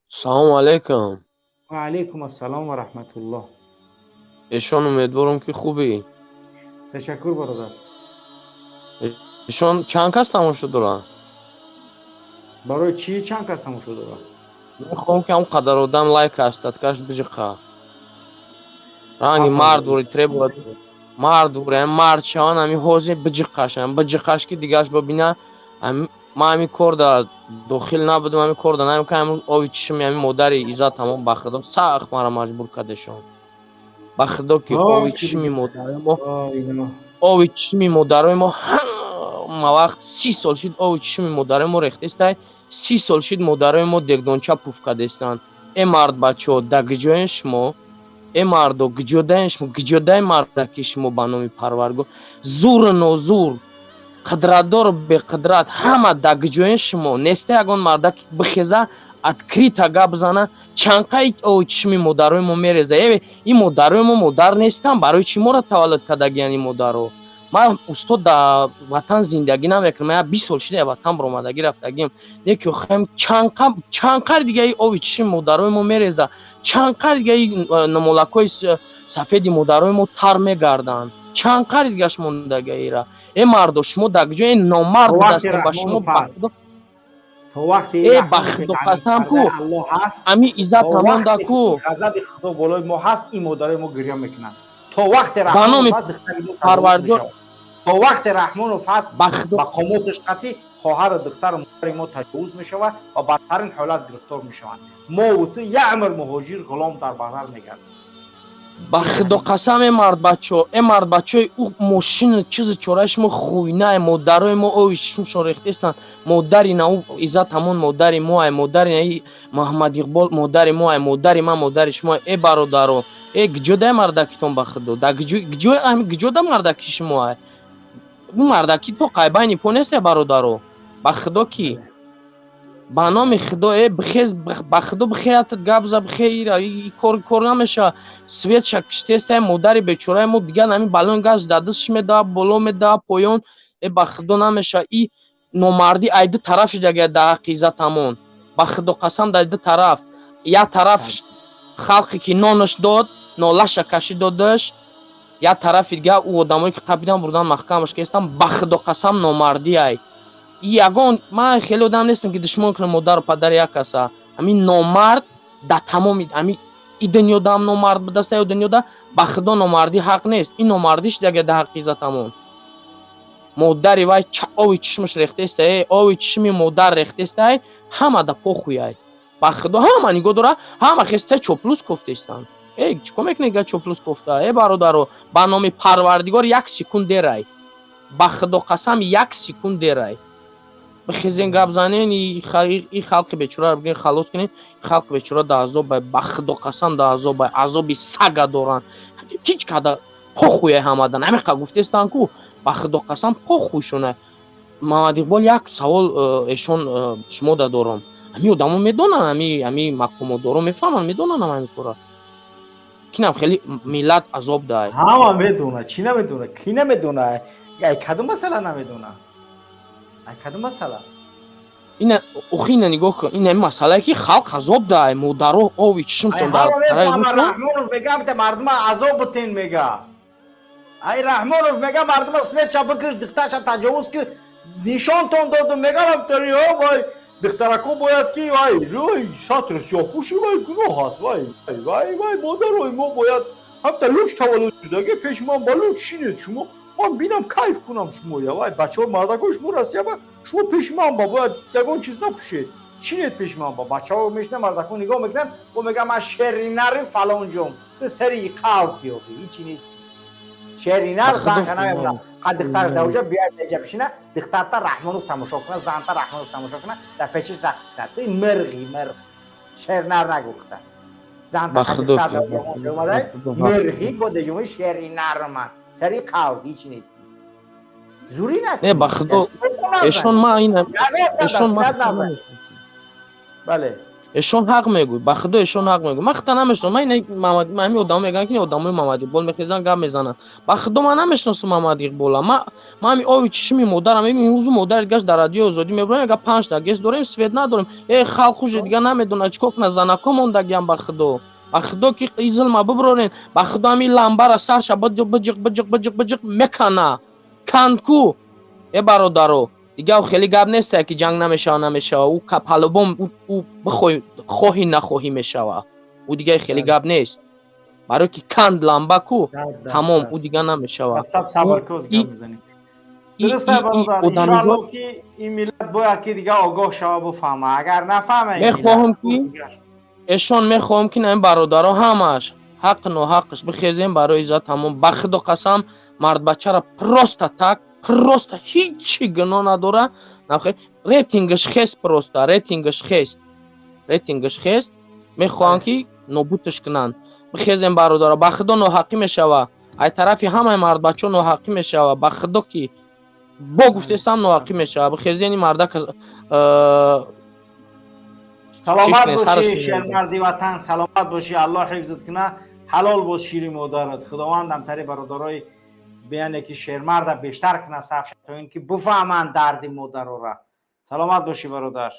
Салому алейкум. Ва алейкум ассалом ва раҳматуллоҳ. Эшон, умедворам, ки хубӣ. Ташаккур, бародар. Эшон, чанд кас тамошо дорад? Барои чӣ чанд кас тамошо дорад? Мехоҳам, ки ҳам қадар одам лайк ҳаштадкаш биҷиқа. Ранги мард вори требовать, мард вори мард шаванд, ҳами ҳозир биҷиқаш, биҷиқаш, ки дигаш бибина. Ман ҳами кор да дохил набудам, ҳами кор да намекунам. Ови чишми ҳами модари Иззат ҳамон, ба худо, сахт мара маҷбур кардешон. Ба худо, ки ови чишми модари мо, ови чишми модарои мо ҳама вақт 30 сол шид, ови чишми модарои мо рехтестай. 30 сол шид, модарои мо дегдонча пуф кардестанд. Э, мардбачаҳо, да гиҷоен шумо? Э, мардо, гиҷодаен шумо? Гиҷодаи мардаки шумо? Ба номи Парвардигор, зуру нозур, қудратдору беқудрат, ҳама да гиҷоен шумо? Неста ягон мардаки бихеза, открыто гап зана? Чанқаи ови чишми модарои мо мереза? Э, ин модарои мо модар нестанд? Барои чӣ моро таваллуд кардагиян ин модаро? Ман, устод, дар ватан зиндагӣ намекунам, я 20 сол шида ватан баромадагӣ рафтагиам. Не ки охаем, чанқари дигаи ови чишми модарои мо мереза, чанқари дигаи намолакҳои сафеди модарои мо тар мегарданд, чанқари дигаш мондагаира? Э, мардо, шумо дар куҷо? Э, номард будастем ба шумо. То вақте Э, ба худо қасам ку, ами Иззат ҳамонда ку. Ғазаби Худо болои мо ҳаст, ин модарои мо гирья мекунанд. То вақте Ба номи Парвардигор. То вақте Раҳмонов ҳаст, мақомоташ қатӣ хоҳару духтару модари мо таҷовуз мешавад ва бадтарин ҳолат гирифтор мешаванд. Мову ту як умр муҳоҷир, ғулом дар бағар мегардем. Ба худо қасам, э, мардбачо, э, мардбачои, ӯ мошину чизу чораи шумо хуйнае. Модарои мо ови чишмшон рехтестанд. Модари на ӯ Иззат ҳамон модари моай, модари наи Муҳаммад Иқбол модари моай, модари ман модари шумо. Э, бародаро, э, гиҷодай мардакитон? Ба худо, да гиҷода мардаки шумоай? Мардаки то қайбайни по несте, бародаро. Ба худо ки, ба номи худо, э, бихез, ба худо, бихеятат гап за, бихе. Ира кор кор намеша. Светша киштестай, модари бечораи мо дигар ҳамин баллон газ дар дастш медава, боло медава, поён. Э, ба худо, намеша. И номардӣ ай ду тараф шидага дар ҳаққи Иззат ҳамон. Ба худо қасам, дар ду тараф: як тараф халқе ки нонаш дод, нолаша кашид додаш, як тарафи дигар ӯ одамое ки қабидан бурдан, маҳкамаш кестан. Ба худо қасам, номардӣ ай. Ягон ман хеле одам нестам, ки душмон кунам модару падари як каса. Ҳамин номард дар тамоми ҳамин и дунёдаам номард будаста ё дунёда. Ба худо, номардӣ ҳақ нест. Ин номардӣ шидага дар ҳаққи Иззатамон. Модари вай ови чишмаш рехтеста, э, ови чишми модар рехтестай, ҳама да похуяй. Ба худо, ҳама нигоҳ дора, ҳама хеста чоплус кофтестанд. Э, чӣ кор мекунед га чоплус кофта? Э, бародаро, ба номи Парвардигор, як секунд дерай. Ба худо қасам, як секунд дерай. Бихезен, гап занен, и халқи бечора бигин, халос кунен. Халқи бечора да азобай, ба худо қасам, да азобай, азоби сага доранд. Ҳеҷ када похуяй ҳамадан ҳамиқа гуфтестанд ку. Ба худо қасам, похуйшона. Муҳаммад Иқбол, як савол, эшон, шумо да дорам. Ҳами одамо медонанд, ҳами мақомотдоро мефаҳманд, медонанд ҳами кора, кинам хеле миллат азоб дай. Ҳама медона, чӣ намедона? Ки намедона? Ай кадом масъала намедона? Ай кадом масъала? Ина, охи, ина нигоҳ кун, ина масъалае, ки халқ азоб дай, модаро ови чишмшон дар тараи. Раҳмонов мега, мардума азоб бутен мега. Ай Раҳмонов мега, мардума светша бикиш, духтарша таҷовуз ки нишонтон додум, мегарам тариҳо. Вай, духтарако бояд ки, вай, вай, сатр сиёҳпӯши, вай, гуноҳ аст. Вай, вай, вай, модарои мо бояд ҳамта луч таваллуд шудаги пеши ман ба луч шинед шумо, ман бинам, кайф кунам шумоя. Вай, бачаҳо, мардако, шумо Россия ба шумо пеши ман ба бояд ягон чиз напӯшед, шинед пеши ман ба. Бачаҳо мешинанд, мардако нигоҳ мекунанд, о, мега, ман шеринари фалонҷом. Ту сари қалти охи, ҳичи нести. Шеринар занша намемонад, қа духтараш дар уҷа биёяд, еҷа бишина, духтарта Раҳмонов тамошо кунад, занта Раҳмонов тамошо кунад, дар пешаш рақс кунад. Ту мирғи, мирғ, шернар нагухта. Занта духтар омадай, мирғи бо дежумои шеринар, ман сари қалб, ҳичи нести, зурӣ накун. Не, ба худо, эшон, ма ина, эшон, ма Бале. Эшон ҳақ мегӯй, ба худо, эшон ҳақ мегӯй. Ман худта намешиносам. Ман ина Мамад, ман ҳамин одамо мегӯям, ки ин одамои Мамад Иқбол мехезанд, гап мезананд. Ба худо, ман намешиносам Мамад Иқбола. Ман ҳамин ови чишми модарам, ин ӯзу модари гашт дар Радиои Озодӣ мебурам, яга панҷта ГЭС дорем, свет надорем. Э, халқ уже дига намедонад, чӣ кор кунад, занако мондагиам. Ба худо, ба худо, ки и зулма биброрен. Ба худо, ҳамин ламбара сарша биҷиқ, биҷиқ, биҷиқ, биҷиқ, биҷиқ мекана кандку. Э, бародаро, дига хеле гап несте, ки ҷанг намешава, намешава. Ӯ по-любому ӯ бихоҳӣ, хоҳӣ, нахоҳӣ, мешава. Ӯ дига хеле гап нест, барое ки канд ламба ку, тамом, ӯ дига намешава. Дуруст, бародар, иншоалло, ки ин миллат бояд ки дига огоҳ шава, буфаҳма. Агар нафаҳма. Мехоҳам, ки эшон, мехоҳам, ки ин бародаро ҳамаш ҳақ ноҳақш бихезем барои иззат. Ҳамон, ба худо қасам, мардбачара просто так, просто ҳичи гуноҳ надора. Рейтингаш хест, просто рейтингаш хест, рейтингаш хест, мехоҳам, ки нобудаш кунанд. Бихезем, бародаро, ба худо, ноҳақӣ мешава. Ай тарафи ҳамаи мардбачо ноҳақӣ мешава. Ба худо, ки бо гуфтестам, ноҳақӣ мешава. Бихезен, ин мардак. Саломат бошӣ, шермарди ватан, саломат бошӣ, Аллоҳ ҳифзат куна. Ҳалол боз шири модарат. Худовандам тари бародарои, яъне ки шермарда бештар куна саф, то ин ки буфаҳманд дарди модарора. Саломат бошӣ, бародар.